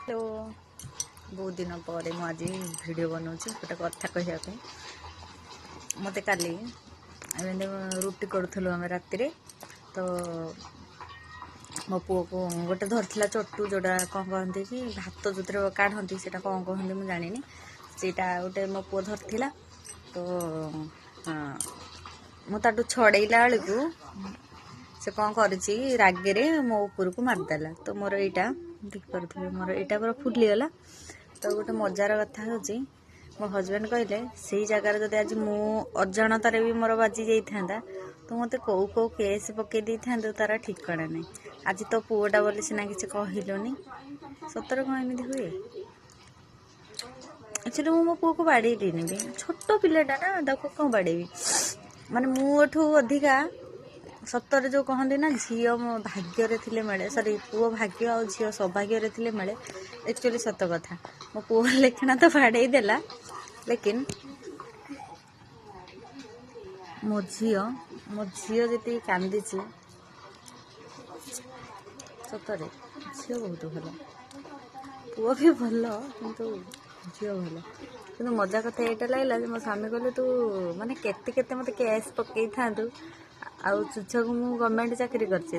ତ ବହୁତ ଦିନ ପରେ ମୁଁ ଆଜି ଭିଡ଼ିଓ ବନାଉଛି ଗୋଟେ କଥା କହିବା ପାଇଁ। ମୋତେ କାଲି ଏମିତି ରୁଟି କରୁଥିଲୁ ଆମେ ରାତିରେ, ତ ମୋ ପୁଅକୁ ଗୋଟେ ଧରିଥିଲା ଚଟୁ, ଯେଉଁଟା କ'ଣ କହନ୍ତି କି ଭାତ ଯେଉଁଥିରେ କାଢ଼ନ୍ତି, ସେଇଟା କ'ଣ କହନ୍ତି ମୁଁ ଜାଣିନି। ସେଇଟା ଗୋଟେ ମୋ ପୁଅ ଧରିଥିଲା। ତ ମୁଁ ତାଠୁ ଛଡ଼େଇଲା ବେଳକୁ ସେ କ'ଣ କରିଛି, ରାଗରେ ମୋ ଉପରକୁ ମାରିଦେଲା। ତ ମୋର ଏଇଟା ଦେଖିପାରୁଥିବେ, ମୋର ଏଇଟା ପୁରା ଫୁଲିଗଲା। ତ ଗୋଟେ ମଜାର କଥା ହେଉଛି, ମୋ ହଜବେଣ୍ଡ କହିଲେ, ସେଇ ଜାଗାରେ ଯଦି ଆଜି ମୁଁ ଅଜାଣତାରେ ବି ମୋର ବାଜି ଯାଇଥାନ୍ତା, ତ ମୋତେ କେଉଁ କେଉଁ କେସ୍ ପକେଇ ଦେଇଥାନ୍ତୁ ତାର ଠିକଣା ନାହିଁ। ଆଜି ତୋ ପୁଅଟା ବୋଲି ସିନା କିଛି କହିଲୁନି। ସତରେ କ'ଣ ଏମିତି ହୁଏ? ଆକ୍ଚୁଆଲି ମୁଁ ମୋ ପୁଅକୁ ବାଡ଼େଇଲିନି ବି। ଛୋଟ ପିଲାଟା ନା, ତାକୁ କ'ଣ ବାଡ଼େଇବି? ମାନେ ମୁଁ ଏଠୁ ଅଧିକା ସତରେ ଯେଉଁ କହନ୍ତି ନା, ଝିଅ ମୋ ଭାଗ୍ୟରେ ଥିଲେ ମିଳେ, ସରି, ପୁଅ ଭାଗ୍ୟ ଆଉ ଝିଅ ସୌଭାଗ୍ୟରେ ଥିଲେ ମିଳେ। ଆକ୍ଚୁଆଲି ସତ କଥା, ମୋ ପୁଅ ଲେଖିନା ତ ବାଡ଼େଇ ଦେଲା, ଲେକିନ୍ ମୋ ଝିଅ ଯେତିକି କାନ୍ଦିଛି, ସତରେ ଝିଅ ବହୁତ ଭଲ। ପୁଅ ବି ଭଲ, କିନ୍ତୁ ଝିଅ ଭଲ। କିନ୍ତୁ ମଜା କଥା ଏଇଟା ଲାଗିଲା ଯେ ମୋ ସ୍ୱାମୀ କହିଲେ, ତୁ ମାନେ କେତେ କେତେ ମୋତେ କ୍ୟାସ୍ ପକେଇଥାନ୍ତୁ। ଆଉ ଚୁଛକୁ ମୁଁ ଗଭର୍ଣ୍ଣମେଣ୍ଟ ଚାକିରି କରିଛି।